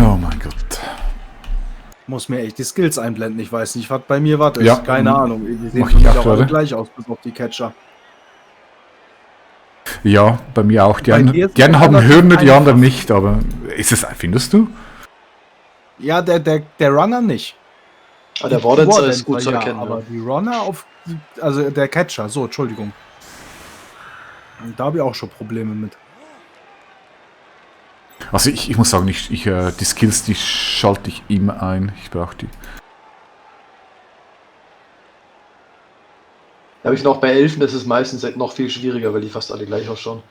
Oh mein Gott. Muss mir echt die Skills einblenden. Ich weiß nicht, was bei mir was ist. Ja, Keine Ahnung. Die sehen mach für ich mich auch auch alle gerade. gleich aus, bis auf die Catcher. Ja, bei mir auch. Die Bei einen, dir ist die einen es haben relativ Hörner, die anderen einfach. nicht, aber ist es, findest du? Ja, der Runner nicht. Aber der Wardenzer ist Wardencer, gut zu ja, erkennen. aber Ja. die Runner also der Catcher, so, Entschuldigung. Und da habe ich auch schon Probleme mit. Also ich muss sagen, die Skills, die schalte ich immer ein. Ich brauche die. Aber ich finde auch bei Elfen ist es meistens noch viel schwieriger, weil die fast alle gleich ausschauen.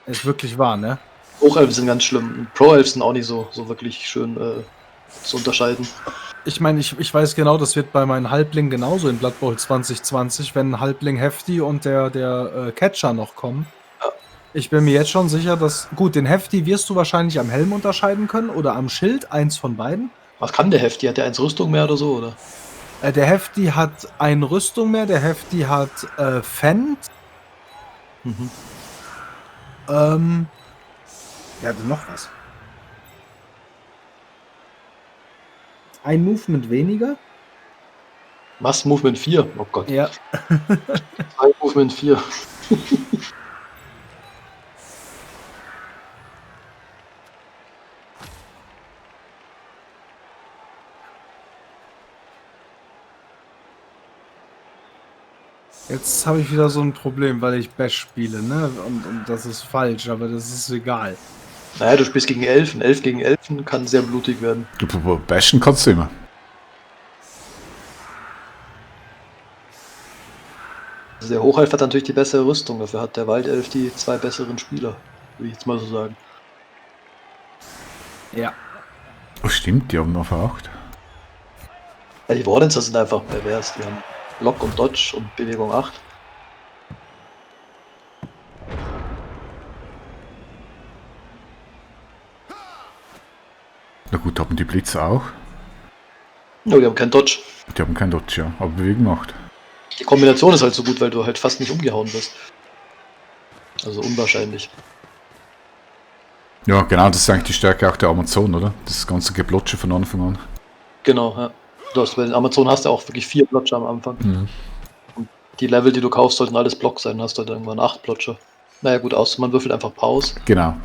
Ist wirklich wahr, ne? Hochelfen sind ganz schlimm. Pro-Elfen sind auch nicht so wirklich schön zu unterscheiden. Ich meine, ich weiß genau, das wird bei meinen Halblingen genauso in Blood Bowl 2020, wenn ein Halbling Hefty und der Catcher noch kommen. Ja. Ich bin mir jetzt schon sicher, dass... Gut, den Hefty wirst du wahrscheinlich am Helm unterscheiden können oder am Schild, eins von beiden. Was kann der Hefti? Hat der 1 Rüstung mehr oder so, oder? Der Hefty hat eine Rüstung mehr, der Hefty hat Fend. Mhm. Ja, noch was. Ein Movement weniger. Was? Movement 4? Oh Gott. Ja. 2 Movement 4. Jetzt habe ich wieder so ein Problem, weil ich Bash spiele, ne? Und das ist falsch, aber das ist egal. Naja, du spielst gegen Elfen. 11 gegen Elfen kann sehr blutig werden. Bashen kannst du immer. Also der Hochelf hat natürlich die bessere Rüstung. Dafür hat der Waldelf die 2 besseren Spieler. Würde ich jetzt mal so sagen. Ja. Oh stimmt, die haben auf 8. Ja, die Wardenzer sind einfach pervers. Die haben Lock und Dodge und Bewegung 8. Na gut, haben die Blitz auch. No, die haben keinen Dodge. Die haben kein Dodge, ja, aber Bewegung 8. Die Kombination ist halt so gut, weil du halt fast nicht umgehauen wirst. Also unwahrscheinlich. Ja, genau, das ist eigentlich die Stärke auch der Amazon, oder? Das ganze Geblotsche von Anfang an. Genau, ja. Du hast bei den Amazon hast du auch wirklich 4 Blotcher am Anfang. Mhm. Und die Level, die du kaufst, sollten alles Block sein. Dann hast du halt irgendwann 8 Blotcher. Naja gut, außer man würfelt einfach Pause. Genau.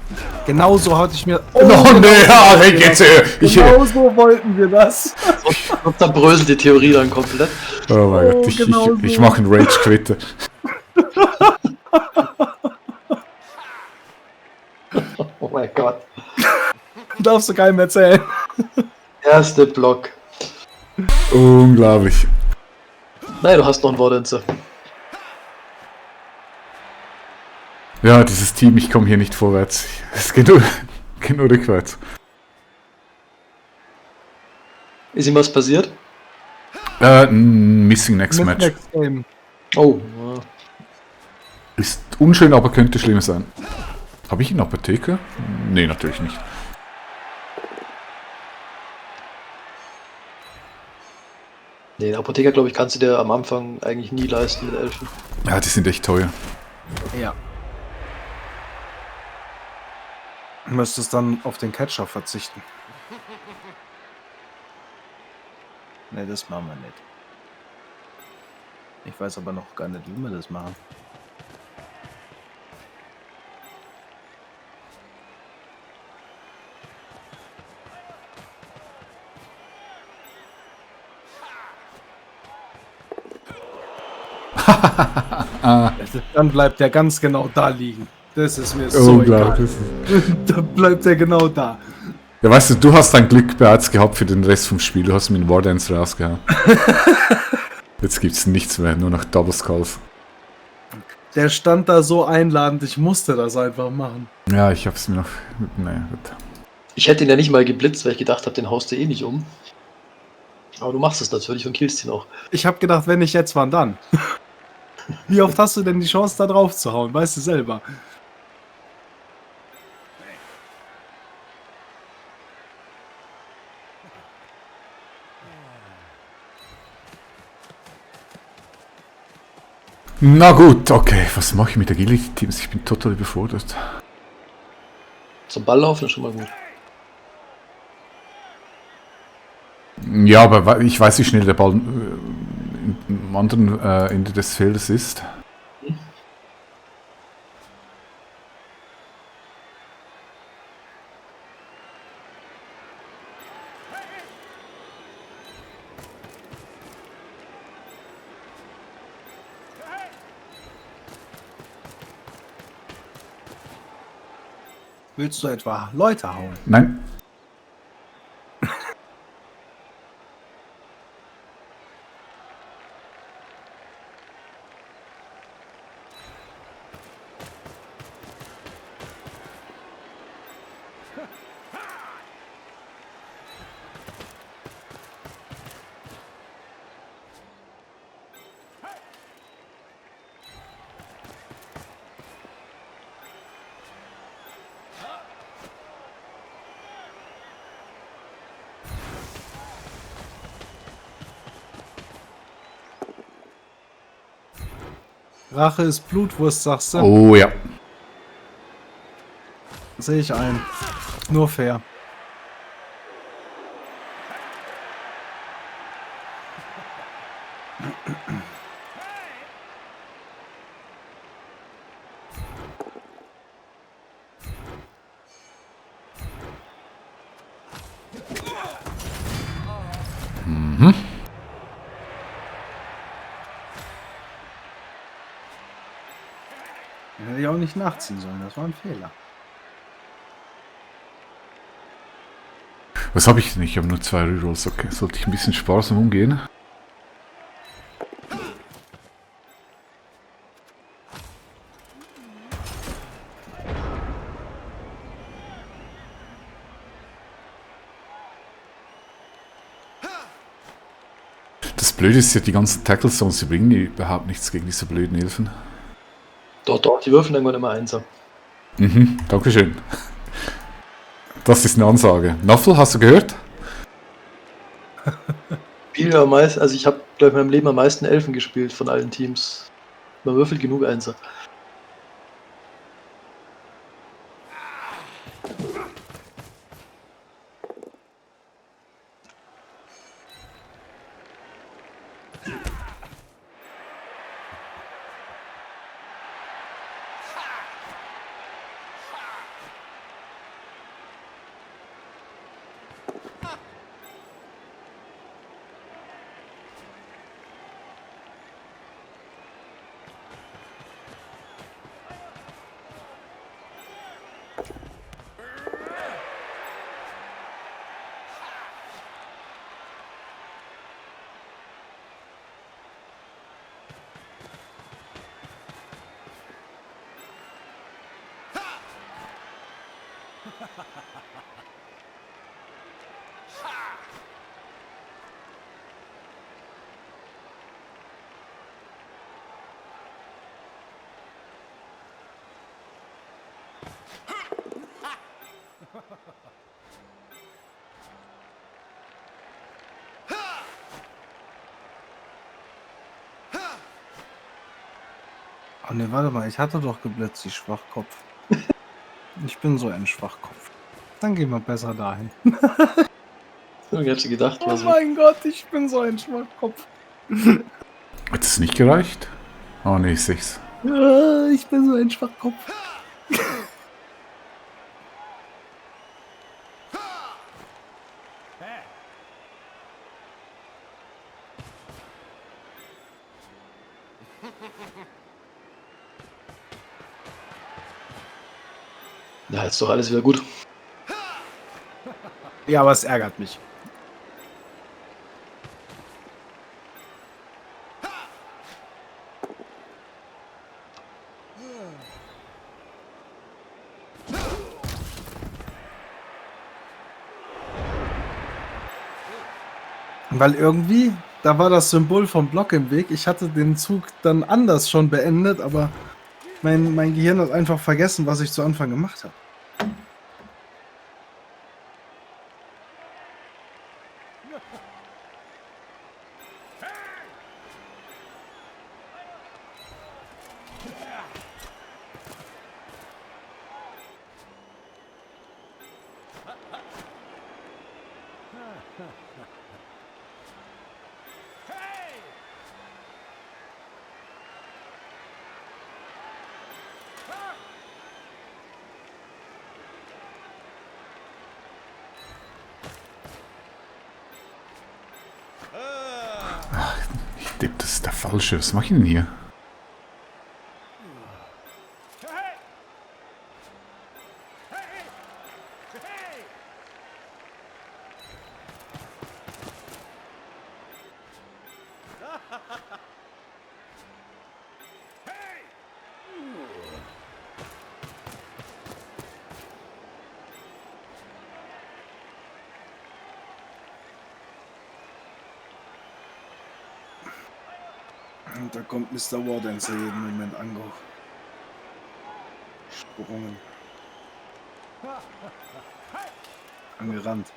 Genau so hatte ich mir... Oh nee, Alter, jetzt, Genau so wollten wir das. Und dann bröselt die Theorie dann komplett. oh mein Gott, genau so. ich mache einen Rage-Quitte. Oh mein Gott. Darfst du keinem erzählen. Erste Block. Unglaublich. Naja, du hast noch einen Wardenzer. Ja, dieses Team, ich komme hier nicht vorwärts. Es geht nur rückwärts. Ist ihm was passiert? Missing Next Match. Next Game. Oh, ja. Ist unschön, aber könnte schlimm sein. Habe ich eine Apotheke? Nee, natürlich nicht. Nee, den Apotheker, glaube ich, kannst du dir am Anfang eigentlich nie leisten mit Elfen. Ja, die sind echt teuer. Ja. Du müsstest dann auf den Catcher verzichten. Ne, das machen wir nicht. Ich weiß aber noch gar nicht, wie wir das machen. Dann bleibt der ganz genau da liegen. Das ist mir so egal. Dann bleibt er genau da. Ja, weißt du, du hast dein Glück bereits gehabt für den Rest vom Spiel. Du hast mir den Wardance rausgehauen. Jetzt gibt's nichts mehr, nur noch Double Skulls. Der stand da so einladend, ich musste das einfach machen. Ja, ich hab's mir noch... Naja, gut. Ich hätte ihn ja nicht mal geblitzt, weil ich gedacht habe, den haust du eh nicht um. Aber du machst es natürlich und killst ihn auch. Ich habe gedacht, wenn nicht jetzt, wann dann? Wie oft hast du denn die Chance, da drauf zu hauen? Weißt du selber. Na gut, okay. Was mache ich mit Agility-Teams? Ich bin total überfordert. Zum Ball laufen ist schon mal gut. Ja, aber ich weiß, wie schnell der Ball am anderen Ende des Feldes ist. Willst du etwa Leute hauen? Nein. Rache ist Blutwurst, sagst du? Oh ja. Sehe ich ein. Nur fair. Hätte ich auch nicht nachziehen sollen, das war ein Fehler. Was habe ich denn? Ich habe nur 2 Rerolls. Okay, sollte ich ein bisschen sparsam umgehen? Das Blöde ist ja, die ganzen Tackle-Zones, die bringen überhaupt nichts gegen diese blöden Hilfen. Doch, die würfeln irgendwann immer Einser. Mhm, dankeschön. Das ist eine Ansage. Nuffel, hast du gehört? Also ich habe, glaube ich, in meinem Leben am meisten Elfen gespielt von allen Teams. Man würfelt genug Einser. Oh ne, warte mal, ich hatte doch geblitzt, die Schwachkopf. Ich bin so ein Schwachkopf. Dann gehen wir besser dahin. Ich hätte gedacht, Oh was mein Gott, ich bin so ein Schwachkopf. Hat es nicht gereicht? Oh ne, 6. Ich bin so ein Schwachkopf. ja, ist doch alles wieder gut. Ja, aber es ärgert mich. Weil irgendwie, da war das Symbol vom Block im Weg. Ich hatte den Zug dann anders schon beendet, aber mein Gehirn hat einfach vergessen, was ich zu Anfang gemacht habe. Depp, das ist der Falsche. Was mache ich denn hier? Und da kommt Mr. Wardenser jeden Moment angesprungen. Angerannt.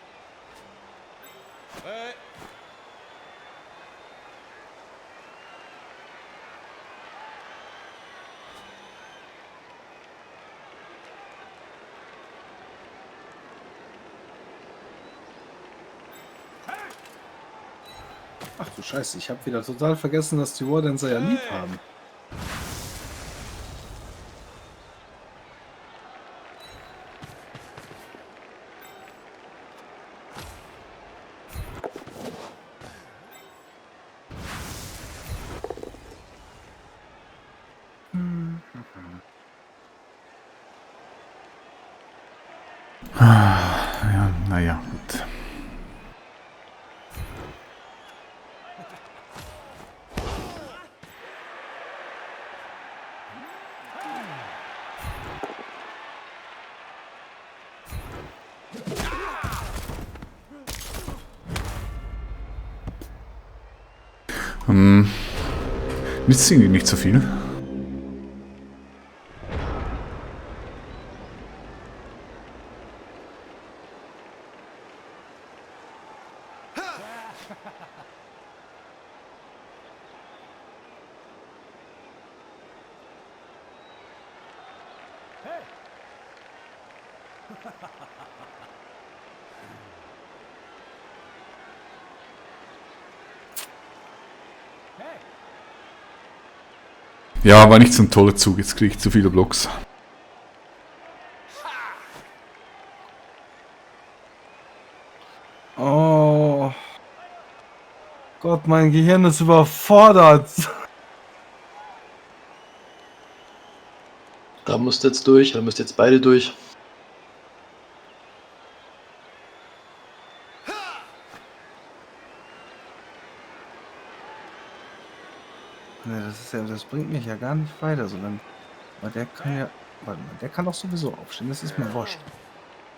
Ach du Scheiße, ich habe wieder total vergessen, dass die Wardenser ja lieb haben. Ja, naja, gut. Nützt irgendwie nicht so viel. Ja, war nicht so ein toller Zug. Jetzt kriege ich zu viele Blocks. Oh Gott, mein Gehirn ist überfordert. Da musst du jetzt durch, da müsst ihr jetzt beide durch. Ne, das bringt mich ja gar nicht weiter, sondern. Aber der kann ja. Warte mal, der kann doch sowieso aufstehen. Das ist mir wurscht.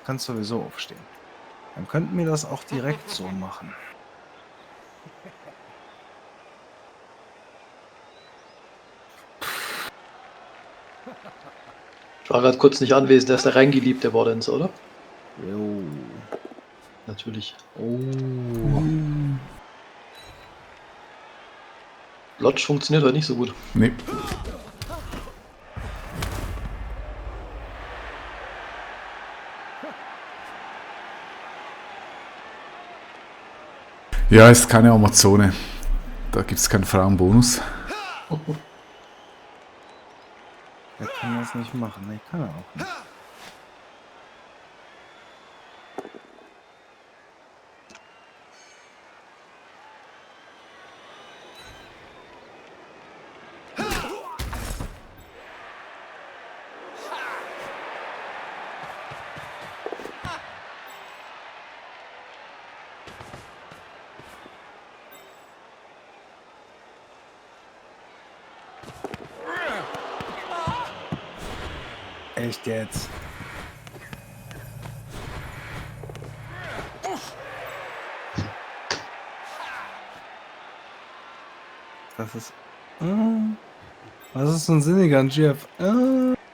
Kann sowieso aufstehen. Dann könnten wir das auch direkt so machen. Ich war gerade kurz nicht anwesend, der ist da reingeliebt, der Wardenser, oder? Jo. Natürlich. Oh. Lodge funktioniert heute nicht so gut. Nee. Ja, ist keine Amazone. Da gibt es keinen Frauenbonus. Der kann das nicht machen. Nee, kann er auch nicht. Echt jetzt? Das ist... was ist so ein sinniger GF?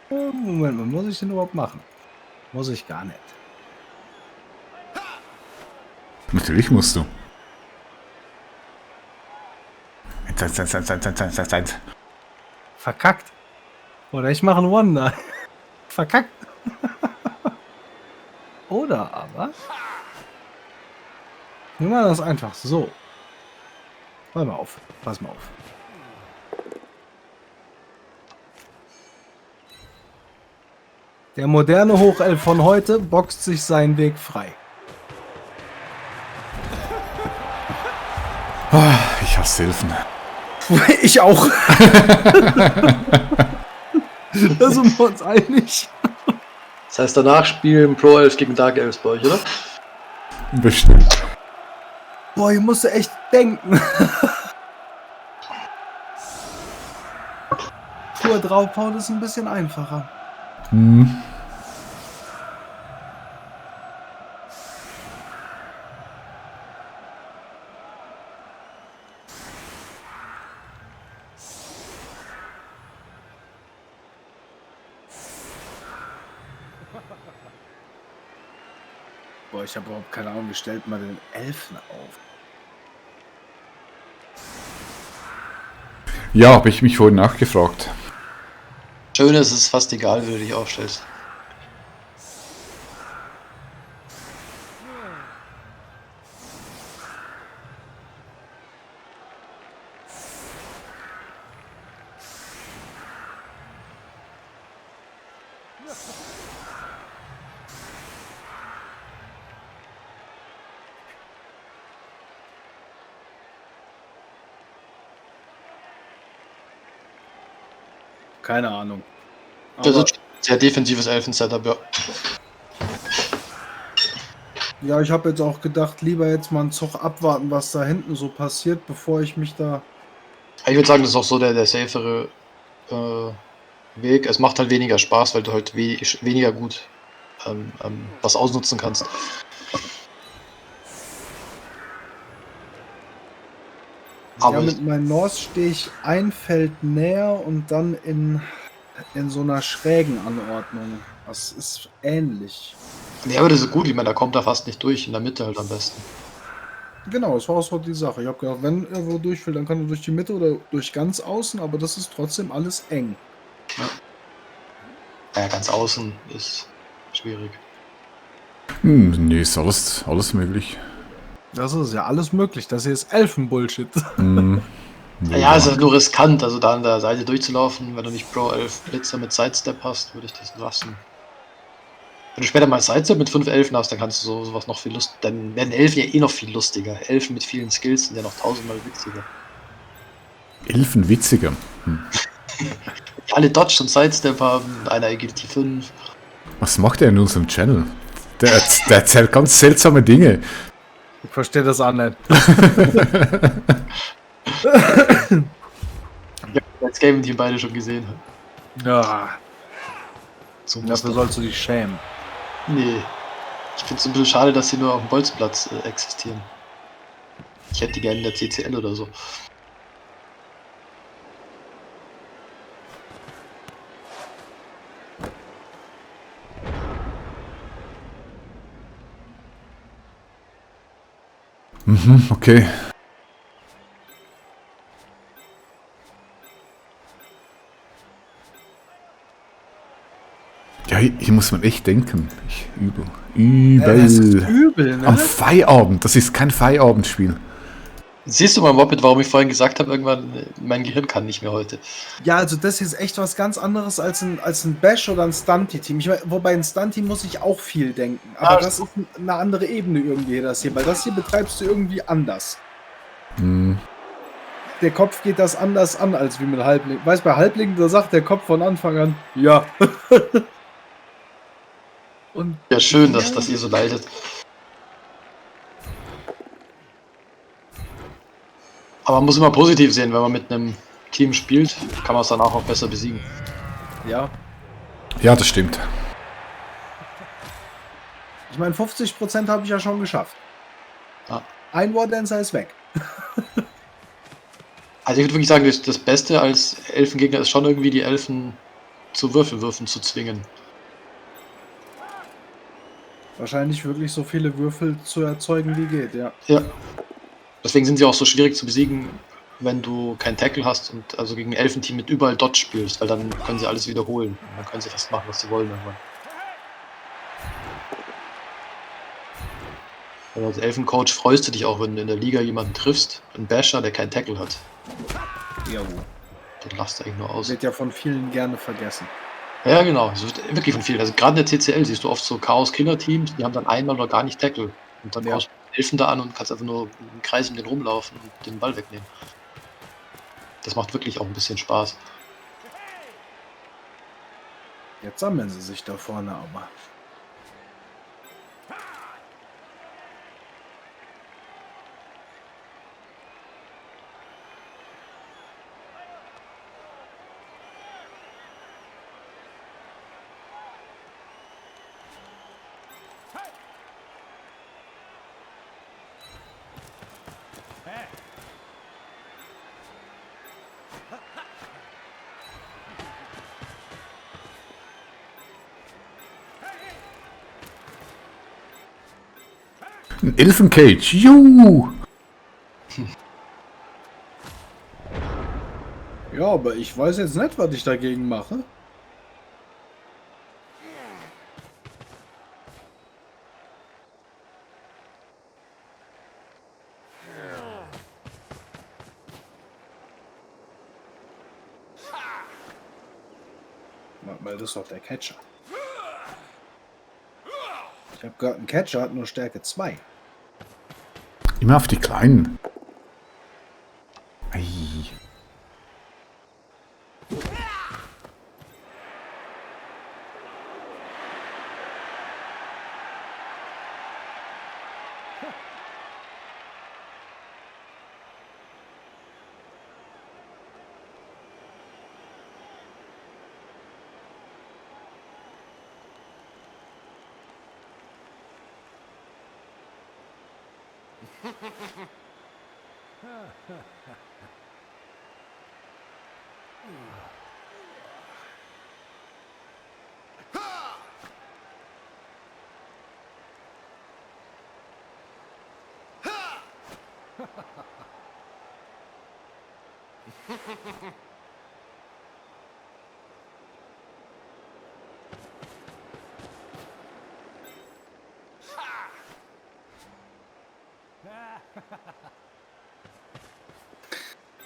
Moment mal, muss ich den überhaupt machen? Muss ich gar nicht. Natürlich musst du. Verkackt. Oder ich mache einen Wonder. Verkackt. Oder aber... wir machen das einfach so. Pass mal auf. Pass mal auf. Der moderne Hochelf von heute boxt sich seinen Weg frei. Ich hasse Hilfen. Ich auch. Da sind wir uns einig. Das heißt, danach spielen Pro Elves gegen Dark Elves bei euch, oder? Bestimmt. Boah, ich musste echt denken. Tour draufhauen ist ein bisschen einfacher. Hm. Boah, ich habe überhaupt keine Ahnung, wie stellt man den Elfen auf? Ja, habe ich mich vorhin nachgefragt. Schön ist, es ist fast egal, wie du dich aufstellst. Keine Ahnung. Das Aber, ist ein sehr defensives Elfen-Setup, ja. ja, ich habe jetzt auch gedacht, lieber jetzt mal einen Zug abwarten, was da hinten so passiert, bevor ich mich da... Ich würde sagen, das ist auch so der safere Weg. Es macht halt weniger Spaß, weil du halt weniger gut was ausnutzen kannst. Aber ja, mit meinem North stehe ich ein Feld näher und dann in so einer schrägen Anordnung. Das ist ähnlich. ja, aber das ist gut, ich meine, da kommt er fast nicht durch, in der Mitte halt am besten. Genau, das war auch so die Sache. Ich habe gedacht, wenn er wo durch will, dann kann er durch die Mitte oder durch ganz außen, aber das ist trotzdem alles eng. Ja, ganz außen ist schwierig. Nee, ist alles möglich. Das ist ja alles möglich. Das hier ist Elfen-Bullshit. Hm. Ja, es ist nur riskant, also da an der Seite durchzulaufen, wenn du nicht Pro 11 Blitzer mit Sidestep hast, würde ich das lassen. Wenn du später mal Sidestep mit 5 Elfen hast, dann kannst du sowas noch viel lustiger. Dann werden Elfen ja eh noch viel lustiger. Elfen mit vielen Skills sind ja noch tausendmal witziger. Elfen witziger. Die alle Dodge und Sidestep haben, einer Agility 5. Was macht er in unserem Channel? Der erzählt ganz seltsame Dinge. Ich verstehe das auch nicht. Ja, als Game Team beide schon gesehen haben. Ja, So dafür sollst du dich schämen. Nee. Ich finde es ein bisschen schade, dass sie nur auf dem Bolzplatz existieren. Ich hätte die gerne in der CCL oder so. Okay. Ja, hier muss man echt denken. Das ist Übel. übel, ne? Am Feierabend. Das ist kein Feierabendspiel. Siehst du mal, Moped, warum ich vorhin gesagt habe, irgendwann, mein Gehirn kann nicht mehr heute. Ja, also das ist echt was ganz anderes als ein Bash oder ein Stunty-Team. Ich mein, wobei ein Stunty muss ich auch viel denken. Aber Ja, das ist eine andere Ebene irgendwie, das hier. Weil das hier betreibst du irgendwie anders. Hm. Der Kopf geht das anders an, als wie mit Halbling. Weißt bei Halblingen, da sagt der Kopf von Anfang an, ja. Und Ja, schön, dass ihr so leidet. Aber man muss immer positiv sehen, wenn man mit einem Team spielt, kann man es danach auch besser besiegen. ja, Ja, das stimmt. ich meine, 50% habe ich ja schon geschafft. Ja. Ein Wardancer ist weg. Also ich würde wirklich sagen, das Beste als Elfengegner ist schon irgendwie die Elfen zu Würfelwürfen zu zwingen. Wahrscheinlich wirklich so viele Würfel zu erzeugen, wie geht, ja. Ja. Deswegen sind sie auch so schwierig zu besiegen, wenn du kein Tackle hast und also gegen ein Elfenteam mit überall Dodge spielst, weil dann können sie alles wiederholen. Und dann können sie fast machen, was sie wollen irgendwann. Also als Elfencoach freust du dich auch, wenn du in der Liga jemanden triffst, einen Basher, der keinen Tackle hat. Ja, Den lachst du eigentlich nur aus. wird ja von vielen gerne vergessen. Ja, genau. Das wird wirklich von vielen. Also gerade in der TCL siehst du oft so Chaos-Killer-Teams, die haben dann einmal oder gar nicht Tackle. Und dann Ja. brauchst du Elfen da an und kannst einfach nur im Kreis um den rumlaufen und den Ball wegnehmen. Das macht wirklich auch ein bisschen Spaß. Jetzt sammeln sie sich da vorne aber. Ein Elfencage. Juhu! Ja, aber ich weiß jetzt nicht, was ich dagegen mache. Weil das ist doch der Catcher. Ich habe gehört, ein Catcher hat nur Stärke 2. Immer auf die Kleinen. Ei.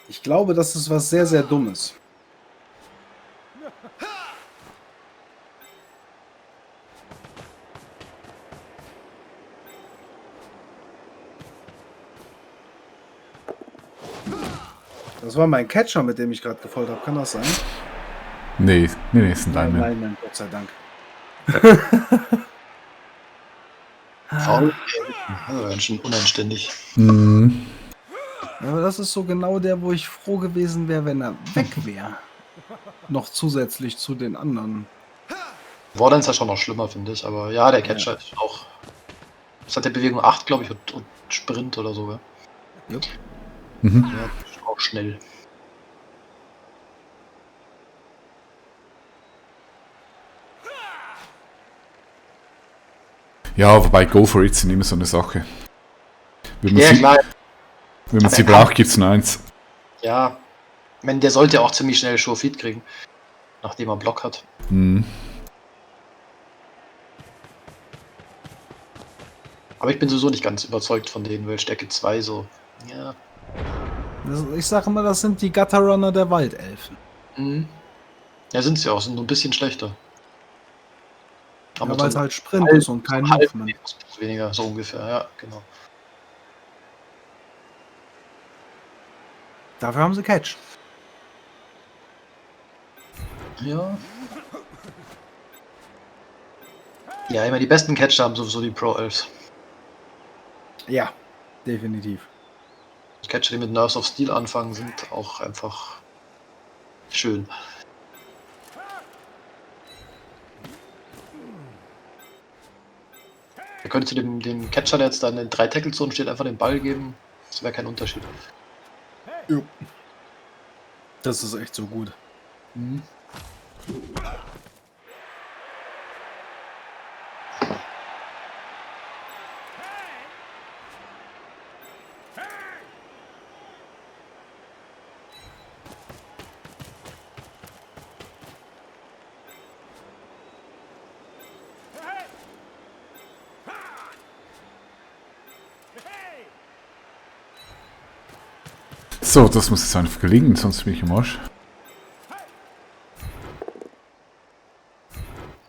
Ich glaube, das ist was sehr, sehr Dummes. Das war mein Catcher, mit dem ich gerade gefolgt habe. Kann das sein? Nee, ist ein Lineman. Nein, Gott sei Dank. Faul. Also ganz schön unanständig. Mhm. Ja, aber das ist so genau der, wo ich froh gewesen wäre, wenn er weg wäre. Noch zusätzlich zu den anderen. Warden ist ja schon noch schlimmer, finde ich. Aber ja, der Catcher ist auch. Das hat der Bewegung 8, glaube ich, und Sprint oder so. Ja, Jupp. Mhm. ja ist auch schnell. Ja, wobei Go for It sind immer so eine Sache. Wenn man Ja, sie, klar. wenn man Aber sie er kann- braucht, gibt's nur eins. Ja. Ich meine, der sollte auch ziemlich schnell Sure Feet kriegen. Nachdem er einen Block hat. Mhm. Aber ich bin sowieso nicht ganz überzeugt von denen, weil Stärke 2 so. Ja. Ich sage immer, das sind die Gutterrunner der Waldelfen. Mhm. Ja, sind sie auch. Sind nur ein bisschen schlechter. Aber so weil es ein halt Sprint halb- ist und kein so halb Movement. weniger, so ungefähr. Ja, genau. Dafür haben sie Catch. Ja. Ja, immer die besten Catcher haben sowieso die Pro Elves. Ja, definitiv. Die Catcher, die mit Nurse of Steel anfangen, sind auch einfach schön. Da könntest du dem Catcher, der jetzt da in den 3 Tackle-Zonen steht, einfach den Ball geben. Das wäre kein Unterschied. Jo. Das ist echt so gut. Mhm. So, das muss jetzt einfach gelingen, sonst bin ich im Arsch.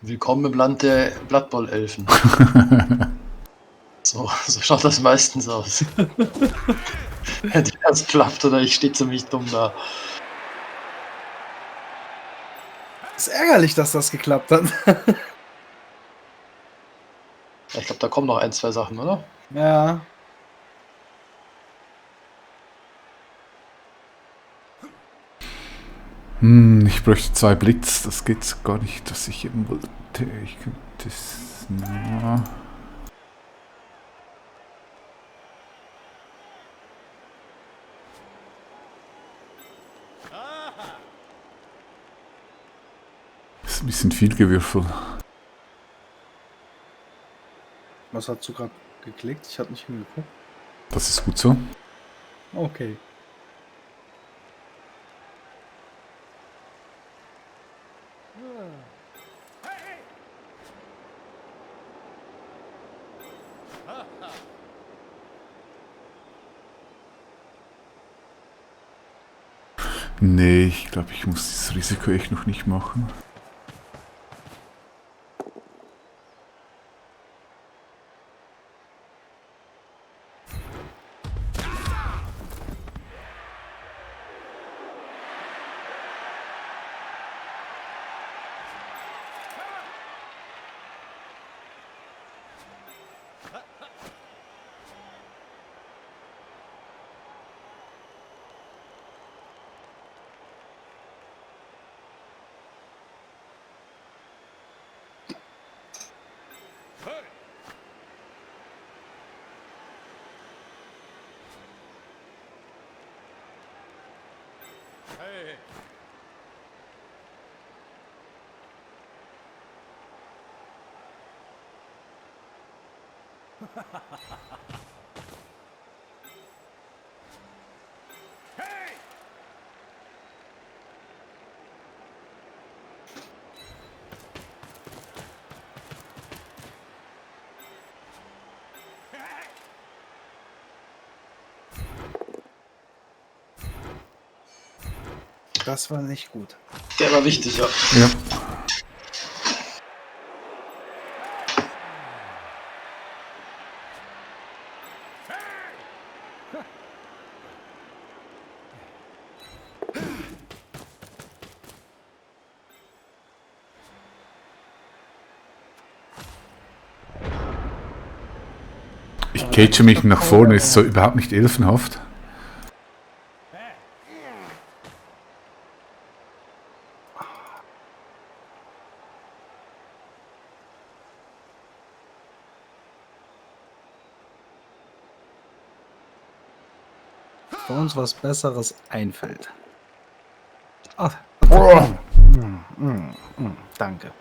Willkommen im Land der Blood Bowl Elfen. So schaut das meistens aus. Entweder es klappt oder ich stehe ziemlich dumm da. Ist ärgerlich, dass das geklappt hat. Ich glaube, da kommen noch ein, zwei Sachen, oder? Ja. Ich bräuchte 2 Blitz. Das geht gar nicht, was ich eben wollte. Ich könnte es... Na. Das ist ein bisschen viel Gewürfel. Was hast du gerade geklickt? Ich habe nicht hingeguckt. Das ist gut so. Okay. Nee, ich glaube, ich muss dieses Risiko echt noch nicht machen. Das war nicht gut. Der war wichtig, ja. Ja. Ich cage mich nach vorne, ist so überhaupt nicht elfenhaft. Bei uns was Besseres einfällt. Ach, danke.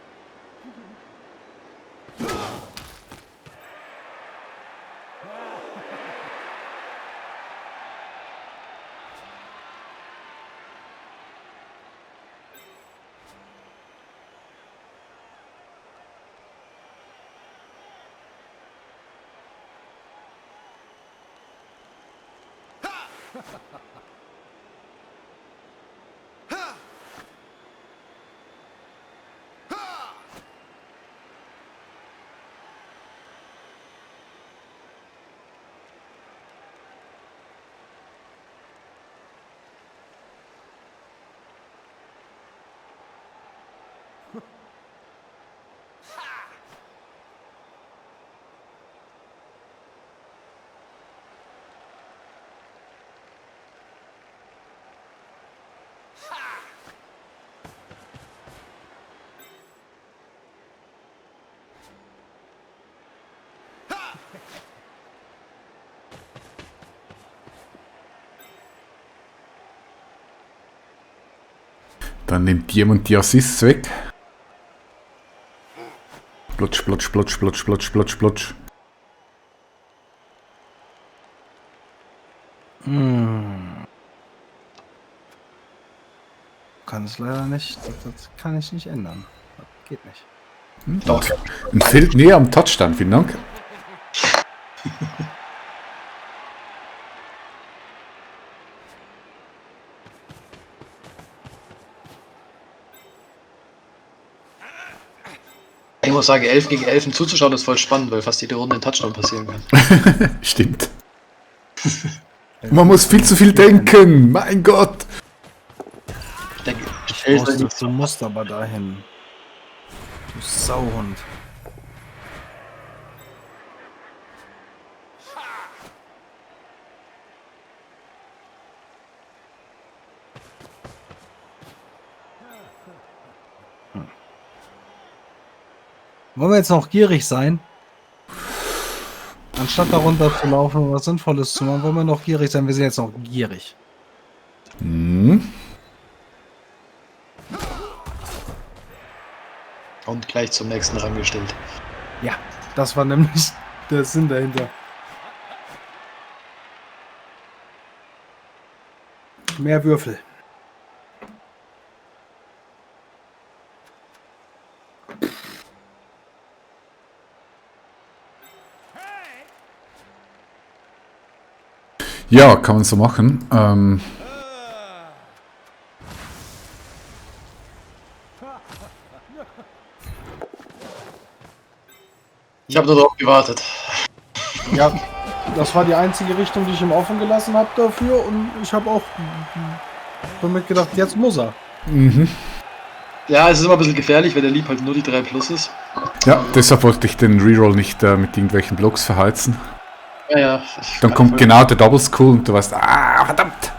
Dann nimmt jemand die Assists weg. Plotsch, plotsch, plotsch, plotsch, plotsch, plotsch, plotsch. Kann es leider nicht. Das kann ich nicht ändern. Das geht nicht. Doch. Ein Feld näher am Touchdown, vielen Dank. Ich muss sagen, 11 gegen 11 zuzuschauen ist voll spannend, weil fast jede Runde ein Touchdown passieren kann. Stimmt. Man muss viel zu viel denken, mein Gott. Ich Du musst aber dahin. Du Sauhund. Wollen wir jetzt noch gierig sein? Anstatt da runter zu laufen und was Sinnvolles zu machen, wollen wir noch gierig sein. Wir sind jetzt noch gierig. Hm. Und gleich zum nächsten rangestellt. Ja, das war nämlich der Sinn dahinter. Mehr Würfel. Ja, kann man so machen. Ich habe nur darauf gewartet. Ja, das war die einzige Richtung, die ich ihm offen gelassen habe dafür und ich habe auch damit gedacht, jetzt muss er. Mhm. Ja, es ist immer ein bisschen gefährlich, weil der Lieb halt nur die 3 Plus ist. Ja, deshalb wollte ich den Reroll nicht mit irgendwelchen Blocks verheizen. Ja. Dann kommt genau der Double Skull und du weißt, verdammt!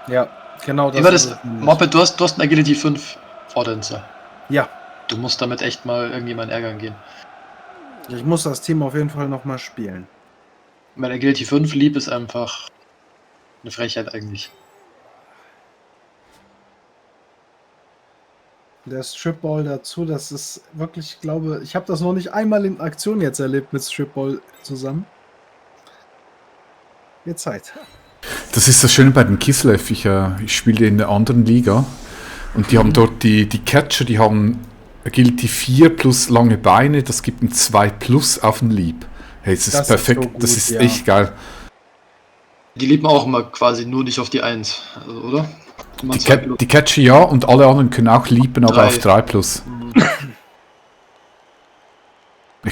Ja, genau das. Wie war das? Moppe, du hast einen Agility 5 Vordenser. Ja, Du musst damit echt mal irgendjemanden ärgern gehen. ich muss das Team auf jeden Fall nochmal spielen. Mein Agility 5 Lieb ist einfach eine Frechheit eigentlich. Der Stripball dazu, das ist wirklich, ich glaube, ich habe das noch nicht einmal in Aktion jetzt erlebt mit Stripball zusammen. Wird Zeit. Das ist das Schöne bei den Kislev. Ich spiele in der anderen Liga und die haben dort die Catcher, die haben Agility 4 plus lange Beine, das gibt ein 2 plus auf den Lieb. Hey, das ist perfekt, so gut, das ist ja. echt geil. Die lieben auch immer quasi nur nicht auf die 1, also, oder? Die Catcher ja und alle anderen können auch lieben, aber 3. auf 3 plus.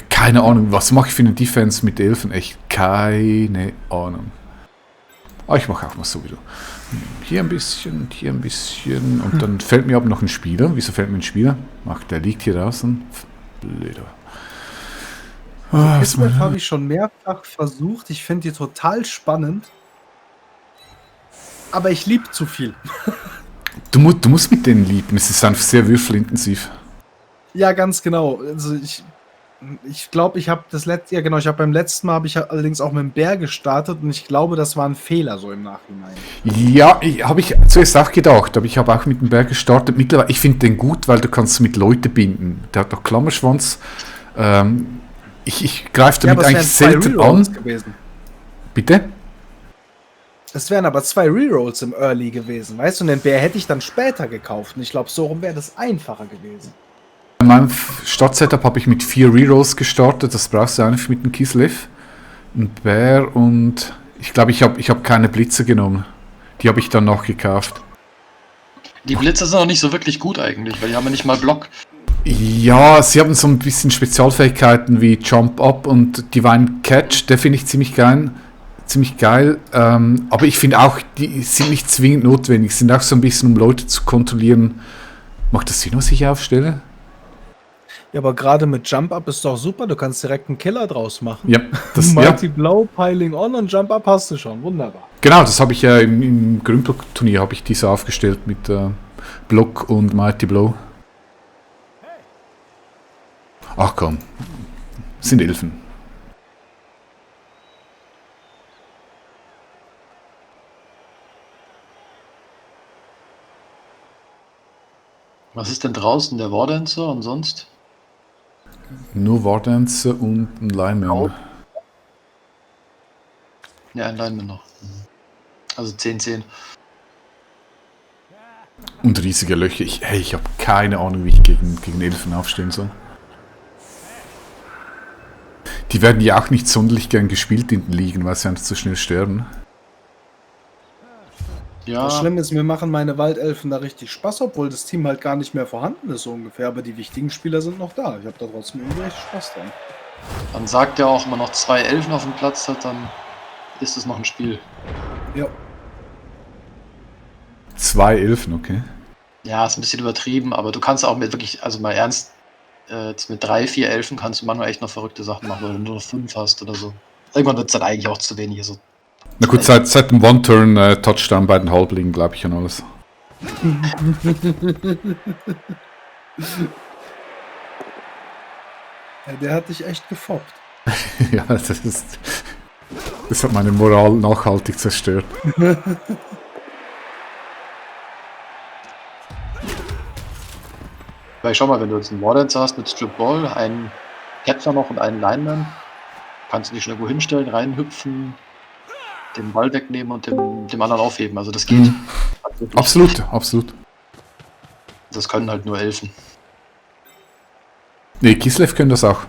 Keine Ahnung, was mache ich für eine Defense mit Elfen? Echt keine Ahnung. Aber ich mache auch mal so wie du. Hier ein bisschen und hier ein bisschen. Und dann fällt mir aber noch ein Spieler. Wieso fällt mir ein Spieler? Ach, der liegt hier draußen. Blöder. Das habe ich schon mehrfach versucht. Ich finde die total spannend. Aber ich liebe zu viel. Du musst mit denen lieben. Es ist einfach sehr würfelintensiv. Ja, ganz genau. Also ich glaube, ich habe ich habe beim letzten Mal allerdings auch mit dem Bär gestartet und ich glaube, das war ein Fehler so im Nachhinein. Ja, habe ich zuerst auch gedacht, aber ich habe auch mit dem Bär gestartet. Mittlerweile, ich finde den gut, weil du kannst mit Leute binden. Der hat doch Klammerschwanz. Ich greife damit eigentlich selten an. Gewesen. Bitte? Es wären aber 2 Rerolls im Early gewesen, weißt du? Und den Bär hätte ich dann später gekauft. Und ich glaube, so rum wäre das einfacher gewesen. In meinem Start-Setup habe ich mit 4 Rerolls gestartet. Das brauchst du eigentlich mit dem Kislev. Ein Bär und ich glaube, ich hab keine Blitze genommen. Die habe ich dann noch gekauft. Die Blitzer sind auch nicht so wirklich gut eigentlich, weil die haben ja nicht mal Block. Ja, sie haben so ein bisschen Spezialfähigkeiten wie Jump Up und Divine Catch. Der finde ich ziemlich geil. Aber ich finde auch, die sind nicht zwingend notwendig. Sind auch so ein bisschen, um Leute zu kontrollieren. Macht das Sinn, was ich aufstelle? Ja, aber gerade mit Jump Up ist doch super. Du kannst direkt einen Killer draus machen. Ja, das Mighty Blow, Piling On und Jump Up hast du schon. Wunderbar. Genau, das habe ich ja im Grünblock-Turnier habe ich diese aufgestellt mit Block und Mighty Blow. Ach komm, sind Elfen. Was ist denn draußen? Der Wardancer und sonst? Nur Wardancer und ein Lineman. Ja, ein Lineman noch. Also 10-10. Und riesige Löcher. Ich habe keine Ahnung, wie ich gegen Elfen aufstehen soll. Die werden ja auch nicht sonderlich gern gespielt in den Ligen, weil sie einfach zu schnell sterben. Ja, Das Schlimme ist, mir machen meine Waldelfen da richtig Spaß, obwohl das Team halt gar nicht mehr vorhanden ist, so ungefähr. Aber die wichtigen Spieler sind noch da. Ich habe da trotzdem irgendwie echt Spaß dran. man sagt ja auch, wenn man noch 2 Elfen auf dem Platz hat, dann ist es noch ein Spiel. Ja. 2 Elfen, okay. Ja, ist ein bisschen übertrieben, aber du kannst auch mit wirklich, also mal ernst, jetzt mit 3, 4 Elfen kannst du manchmal echt noch verrückte Sachen machen, wenn du nur noch 5 hast oder so. Irgendwann wird es dann eigentlich auch zu wenig. Also, Na gut, seit dem One-Turn-Touchdown bei den Halblingen, glaube ich, und alles. Ja, der hat dich echt gefoppt. Ja, das hat meine Moral nachhaltig zerstört. weil schau mal, wenn du jetzt einen Wardenz hast mit Strip Ball, einen Catcher noch und einen Lineman, kannst du dich schnell wo hinstellen, reinhüpfen, den Ball wegnehmen und dem anderen aufheben. Also das geht. Mhm. Also Absolut, absolut. Das können halt nur Elfen. Nee, Kislev können das auch.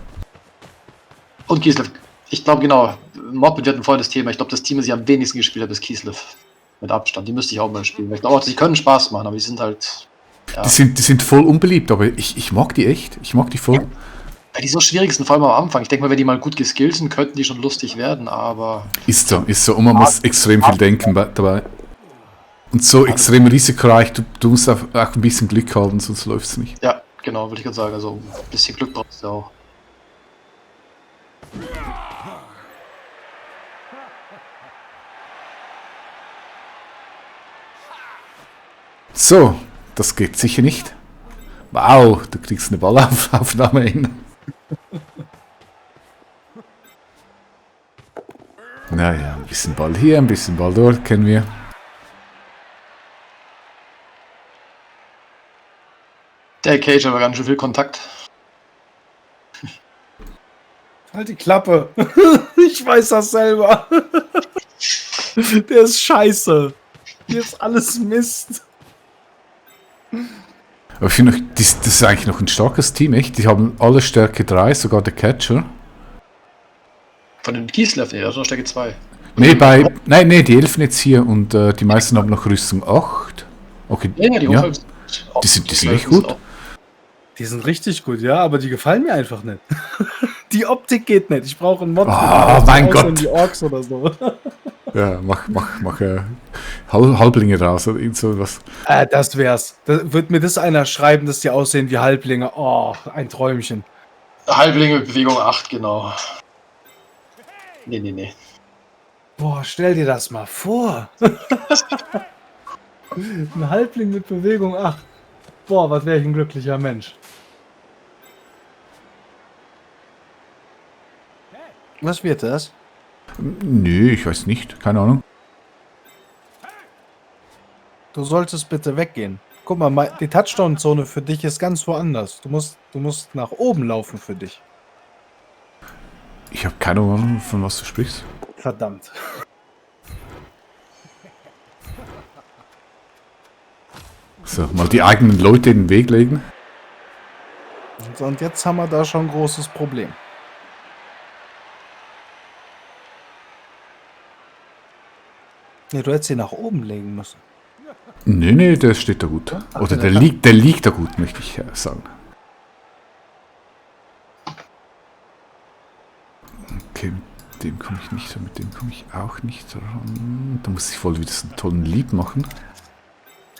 Und Kislev. Ich glaube genau, Morbid wird ein volles Thema. Ich glaube, das Team, das ich am wenigsten gespielt habe, ist Kislev. Mit Abstand. Die müsste ich auch mal spielen. Ich glaube auch, die können Spaß machen, aber die sind halt. Ja, Die sind voll unbeliebt, aber ich mag die echt. Ich mag die voll. weil die so schwierig sind, vor allem am Anfang. Ich denke mal, wenn die mal gut geskillt sind, könnten die schon lustig werden, aber. Ist so, ist so. Und man muss extrem viel denken dabei. Und so extrem risikoreich, du musst auch ein bisschen Glück haben, sonst läuft es nicht. Ja, genau, würde ich gerade sagen. Also ein bisschen Glück brauchst du auch. So, das geht sicher nicht. Wow, du kriegst eine Ballaufnahme hin. Naja, ein bisschen Ball hier, ein bisschen Ball dort, kennen wir. Der Cage aber ganz schön viel Kontakt. Halt die Klappe. Ich weiß das selber. Der ist scheiße. Hier ist alles Mist. Aber ich finde, das ist eigentlich noch ein starkes Team, echt? Die haben alle Stärke 3, sogar der Catcher. Von den Kislev, nee, also Stärke 2. Nee, die Elfen jetzt hier und die meisten haben noch Rüstung 8. Okay, Ja, die Hochhäuser die sind echt gut. Die sind richtig gut, ja, aber die gefallen mir einfach nicht. Die Optik geht nicht. Ich brauche einen Mod. Oh, mein Gott. Die Orks oder so. Ja, mach Halblinge raus oder irgend so was. Das wär's. Wird mir das einer schreiben, dass die aussehen wie Halblinge? Oh, ein Träumchen. Halblinge mit Bewegung 8, genau. Nee. Boah, stell dir das mal vor. Ein Halbling mit Bewegung 8. Boah, was wäre ich ein glücklicher Mensch. Was wird das? Nö, ich weiß nicht. Keine Ahnung. Du solltest bitte weggehen. Guck mal, die Touchdown-Zone für dich ist ganz woanders. Du musst nach oben laufen für dich. Ich habe keine Ahnung, von was du sprichst. Verdammt. So, mal die eigenen Leute in den Weg legen. Und jetzt haben wir da schon ein großes Problem. Nee, du hättest sie nach oben legen müssen. Nee, der steht da gut. Oder der liegt da gut, möchte ich sagen. Okay, mit dem komme ich nicht, mit dem komme ich auch nicht ran. Da muss ich voll wieder so einen tollen Leap machen.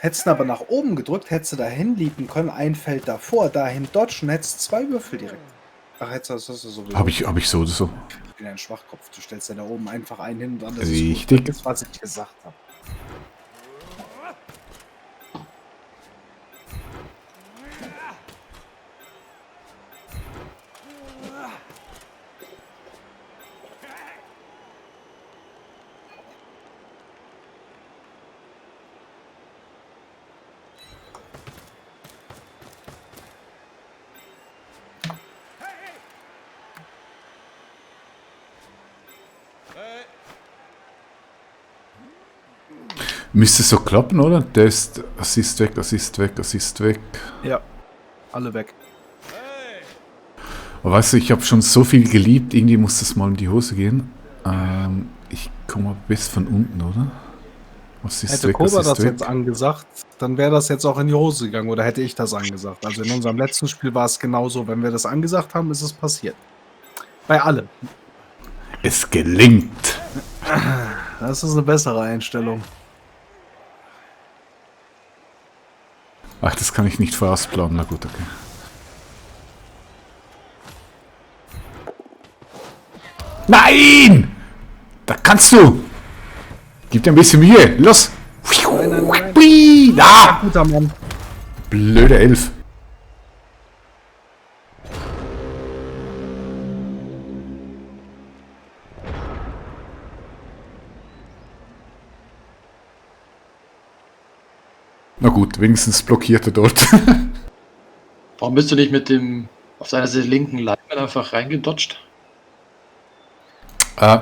Hättest du aber nach oben gedrückt, hättest du dahin liepen können, ein Feld davor, dahin dodgen, hättest 2 Würfel direkt. Ach, hättest du das sowieso. Hab ich so oder so. Ich bin ein Schwachkopf, du stellst ja da oben einfach einen hin und dann ist Richtig. Das, was ich gesagt habe. Müsste so klappen, oder? Der ist Assist weg, Assist weg, Assist weg. Ja, alle weg. Aber weißt du, ich habe schon so viel geliebt, irgendwie muss das mal in die Hose gehen. Ich komme mal bis von unten, oder? Assist Hätte weg, Koba Assist das weg. jetzt angesagt, dann wäre das jetzt auch in die Hose gegangen oder hätte ich das angesagt. Also in unserem letzten Spiel war es genauso. Wenn wir das angesagt haben, ist es passiert. Bei allem. Es gelingt. Das ist eine bessere Einstellung. Ach, das kann ich nicht vorausplanen. Na gut, okay. Nein! Da kannst du! Gib dir ein bisschen Mühe. Los! Nein. Hui, da! Guter Mann. Blöde Elf. Na gut, wenigstens blockiert er dort. Warum bist du nicht mit dem auf seiner linken Lineman einfach reingedodged?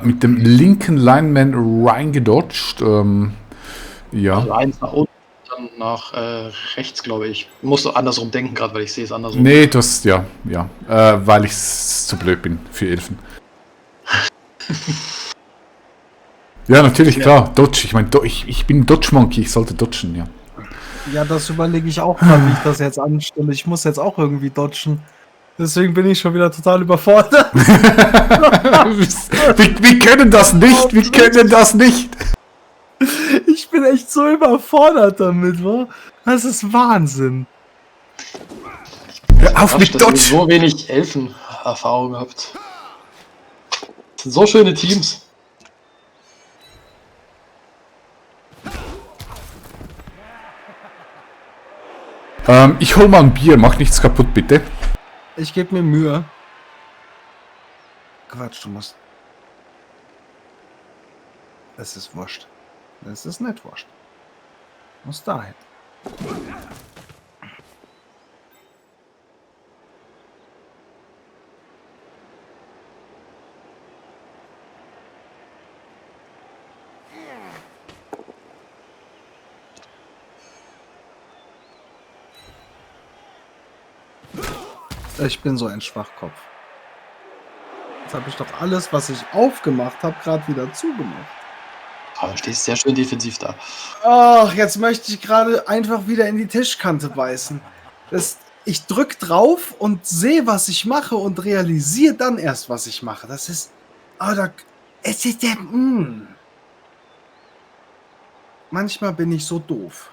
Mit dem linken Lineman reingedodged. Ja. Also eins nach unten, dann nach rechts, glaube ich. Musst du andersrum denken, gerade weil ich sehe es andersrum. Nee, das, ja. Weil ich zu blöd bin für Elfen. Ja, natürlich, klar. Dodge. Ich meine, ich bin Dodge Monkey. Ich sollte dodgen, ja. Ja, das überlege ich auch gerade, wie ich das jetzt anstelle. Ich muss jetzt auch irgendwie dodgen. Deswegen bin ich schon wieder total überfordert. wir können das nicht. Wir können das nicht. Ich bin echt so überfordert damit, wa? Das ist Wahnsinn. Hör auf mit Dass ihr Dodge. so wenig Elfen-Erfahrung habt. Das sind so schöne Teams. Ich hol mal ein Bier. Mach nichts kaputt, bitte. Ich gebe mir Mühe. Quatsch, du musst. Es ist wurscht. Es ist nicht wurscht. Muss dahin. Ich bin so ein Schwachkopf. Jetzt habe ich doch alles, was ich aufgemacht habe, gerade wieder zugemacht. Aber du stehst sehr schön defensiv da. Ach, jetzt möchte ich gerade einfach wieder in die Tischkante beißen. Ich drück drauf und sehe, was ich mache und realisiere dann erst, was ich mache. Das ist. Es ist der. Manchmal bin ich so doof.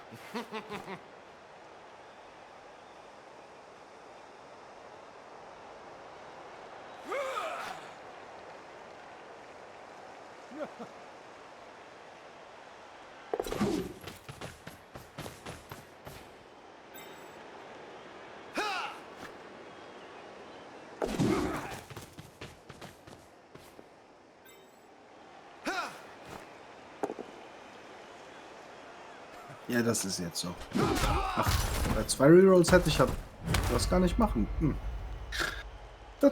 Ja, das ist jetzt so. Ach, bei 2 Rerolls hätte ich das gar nicht machen. Da.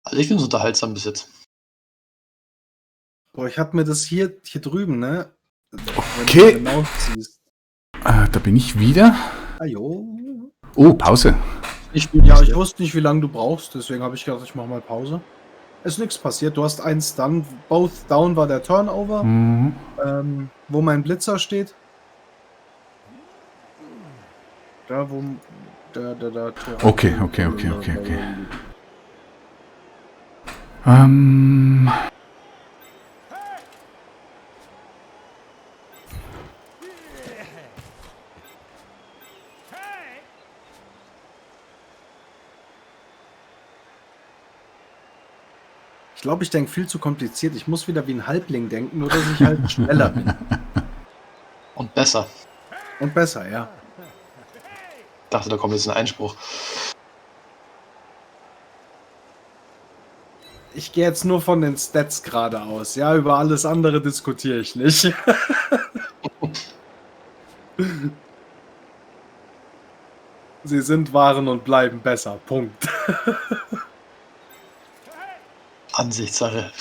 Also ich finde es unterhaltsam bis jetzt. Boah, ich hatte mir das hier drüben, ne? Okay. Wenn du genau siehst. Da bin ich wieder. Ajo. Oh, Pause. Ja, ich wusste nicht, wie lange du brauchst, deswegen habe ich gedacht, ich mache mal Pause. Ist nichts passiert, du hast einen Stun, both down war der Turnover, Mhm. wo mein Blitzer steht. Da, wo der Okay. Ich glaube, ich denke viel zu kompliziert. Ich muss wieder wie ein Halbling denken, nur dass ich halt schneller bin. Und besser. Und besser, ja. Ich dachte, da kommt jetzt ein Einspruch. Ich gehe jetzt nur von den Stats gerade aus. Ja, über alles andere diskutiere ich nicht. Sie sind, waren und bleiben besser. Punkt. Ansichtssache.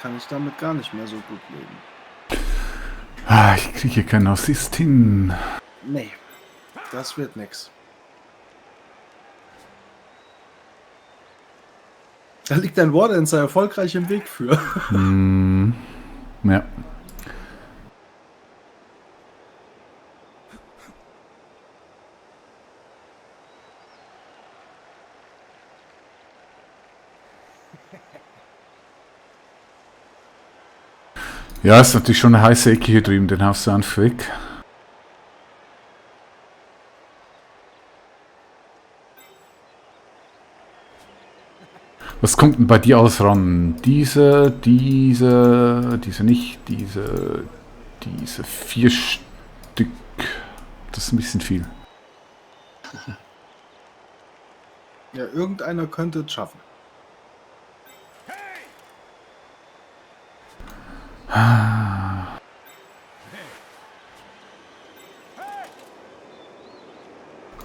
kann ich damit gar nicht mehr so gut leben. Ah, ich kriege keinen Assist hin. Nee, das wird nix. Da liegt ein Wardancer erfolgreich im Weg für. Ja. Ja, ist natürlich schon eine heiße Ecke hier drüben, den haust du einfach weg. Was kommt denn bei dir alles ran? Diese nicht, diese 4 Stück. Das ist ein bisschen viel. Ja, irgendeiner könnte es schaffen.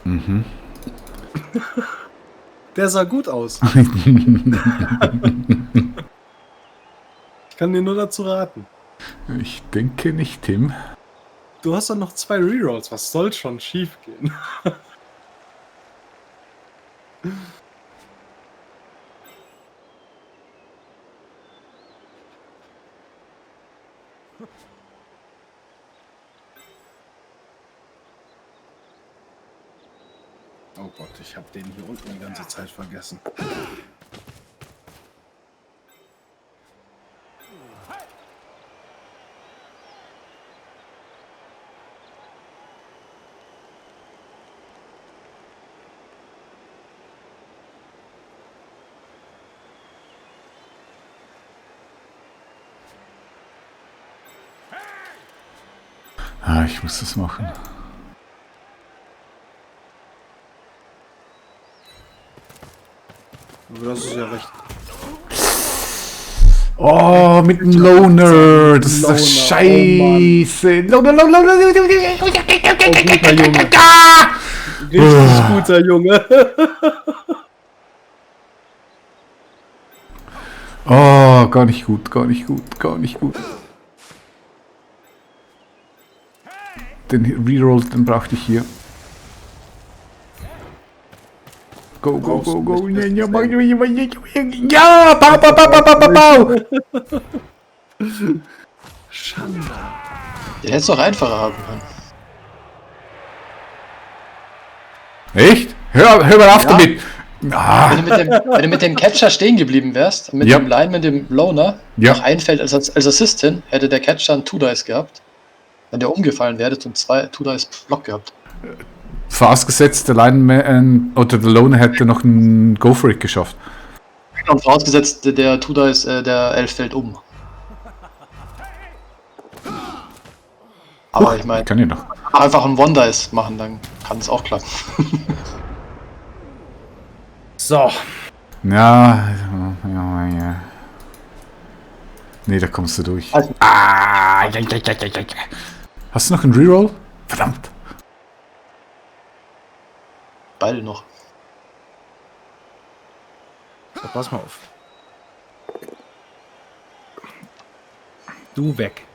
Mhm. Der sah gut aus. Ich kann dir nur dazu raten. Ich denke nicht, Tim. Du hast doch noch 2 Rerolls. Was soll schon schief gehen? Oh Gott, ich habe den hier unten die ganze Zeit vergessen. Ah, ich muss das machen. Aber das ist ja recht. Oh, mit dem Loner. Das ist doch Loner, scheiße. Loner. Oh, guter Junge. Richtig guter Junge. Oh, gar nicht gut, gar nicht gut, gar nicht gut. Den Reroll, den brauchte ich hier. Go, go, go, go. Ja, bau, bau, bau, bau, bau, bau. Schande. Den hättest du auch einfacher haben können. Echt? Hör mal auf damit. Ah, Wenn du mit dem Catcher stehen geblieben wärst, mit Ja. dem Lineman, dem Loner, Ja. noch ein Feld als Assist hin, hätte der Catcher einen 2-Dice gehabt. Wenn der umgefallen wäre, hätte er 2 2-Dice Block gehabt. vorausgesetzt, der Lineman oder der Loner hätte noch einen Go for It geschafft. Und vorausgesetzt, der 2-Dice, der 11 fällt um. Aber ich meine, Kann ich noch. einfach einen One-Dice machen, dann kann es auch klappen. So. Ja. Nee, da kommst du durch. Also- Hast du noch einen Reroll? Verdammt. Beide noch. So, pass mal auf. Du weg.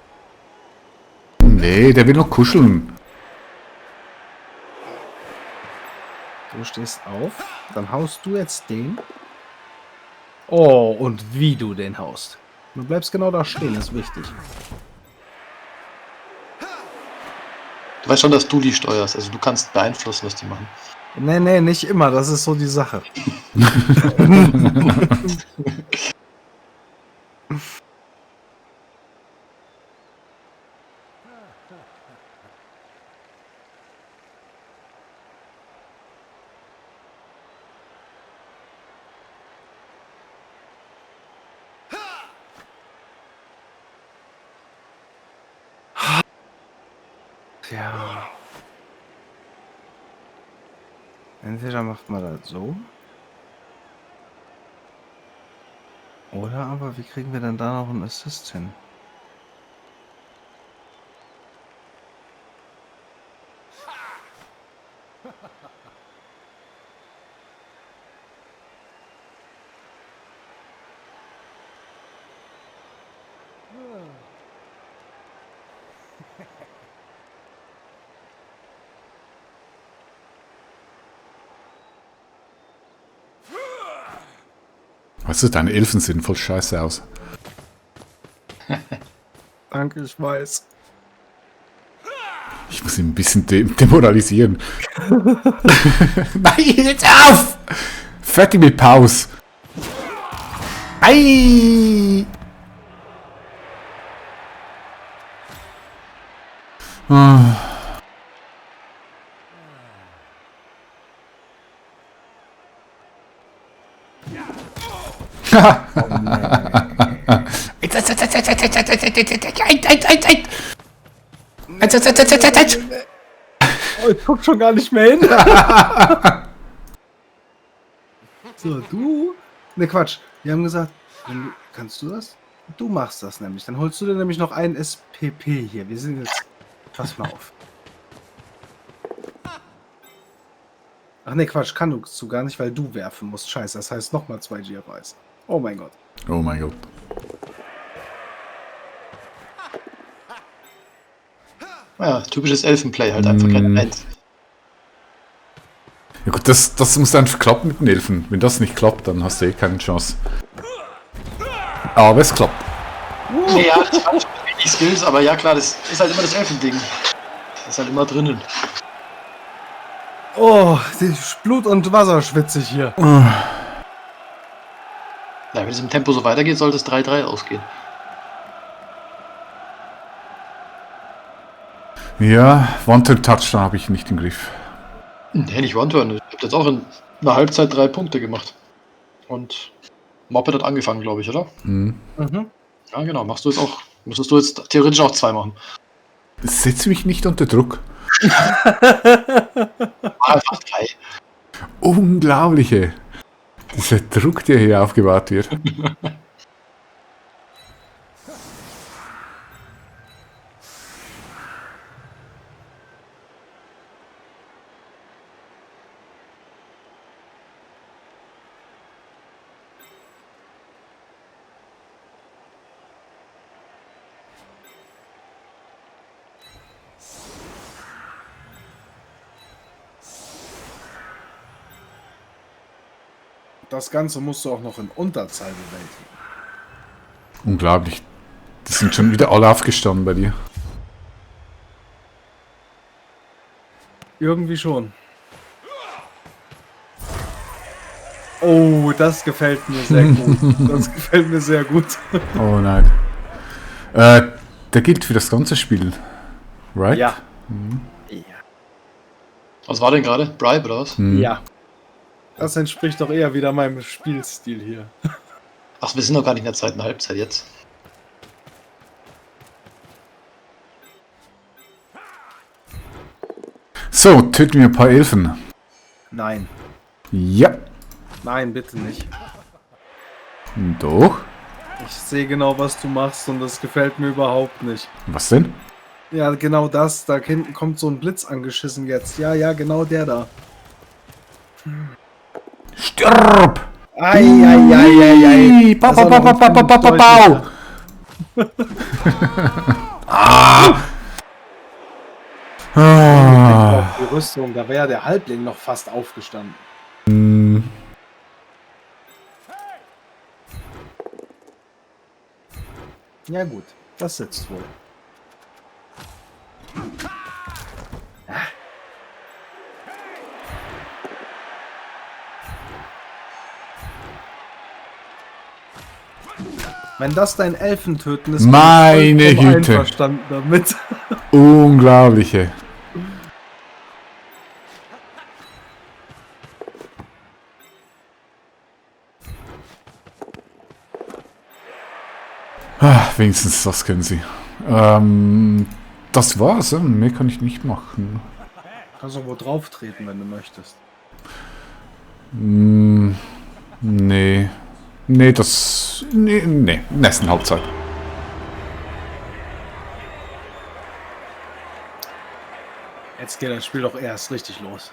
Nee, der will noch kuscheln. Du stehst auf, dann haust du jetzt den. Oh, und wie du den haust. Du bleibst genau da stehen, ist wichtig. Du weißt schon, dass du die steuerst, also du kannst beeinflussen, was die machen. Nee, nicht immer, das ist so die Sache. Ja. Entweder macht man das so. Oder aber, wie kriegen wir denn da noch einen Assist hin? Weißt du, deine Elfen sehen voll scheiße aus. Danke, ich weiß. Ich muss ihn ein bisschen demoralisieren. Nein, jetzt auf! Fertig mit Pause. Ei! Ah. Oh, ich guck schon gar nicht mehr hin. So, du? Ne, Quatsch. Wir haben gesagt, kannst du das? Du machst das nämlich. Dann holst du dir nämlich noch einen SPP hier. Wir sind jetzt... Pass mal auf. Ach ne, Quatsch. Kannst du gar nicht, weil du werfen musst. Scheiße, das heißt nochmal 2 GFIs. Oh mein Gott. Oh mein Gott. Ja, typisches Elfenplay, halt einfach keine 1. Ja gut, das muss einfach klappen mit den Elfen. Wenn das nicht klappt, dann hast du eh keine Chance. Aber es klappt. Ja, das war nicht die Skills, aber ja klar, das ist halt immer das Elfending. Das ist halt immer drinnen. Oh, Blut und Wasser schwitze ich hier. Ja, wenn es im Tempo so weitergeht, sollte es 3-3 ausgehen. Ja, One-Turn-Touchdown habe ich nicht im Griff. Nee, nicht One-Turn. Ich habe jetzt auch in einer Halbzeit 3 Punkte gemacht. Und Moped hat angefangen, glaube ich, oder? Mhm. Ja, genau. Müsstest du jetzt theoretisch auch 2 machen. Setz mich nicht unter Druck. Einfach 3. Unglaubliche. Dieser Druck, der hier aufgebaut wird. Das Ganze musst du auch noch in Unterzahl bewältigen. Unglaublich. Die sind schon wieder alle aufgestanden bei dir. Irgendwie schon. Oh, das gefällt mir sehr gut. Das gefällt mir sehr gut. Oh nein. Der gilt für das ganze Spiel. Right? Ja. Was war denn gerade? Bribe oder was? Ja. Das entspricht doch eher wieder meinem Spielstil hier. Ach, wir sind noch gar nicht in der zweiten Halbzeit jetzt. So, töten wir ein paar Elfen. Nein. Ja. Nein, bitte nicht. Doch. Ich sehe genau, was du machst und das gefällt mir überhaupt nicht. Was denn? Ja, genau das. Da hinten kommt so ein Blitz angeschissen jetzt. Ja, ja, genau der da. Stirb! Ei. Bau, bau, bau, bau, bau, bau, bau, bau. Die Rüstung, da wäre der Halbling noch fast aufgestanden. Ja gut, das sitzt wohl. Wenn das dein Elfentöten ist, Meine bin ich vollkommen Güte. einverstanden damit. Unglaubliche. Wenigstens das können sie. Das war's. Mehr kann ich nicht machen. Kannst du wo drauf treten, wenn du möchtest. Nee. Nee, das... Nee. Nächsten Halbzeit. Jetzt geht das Spiel doch erst richtig los.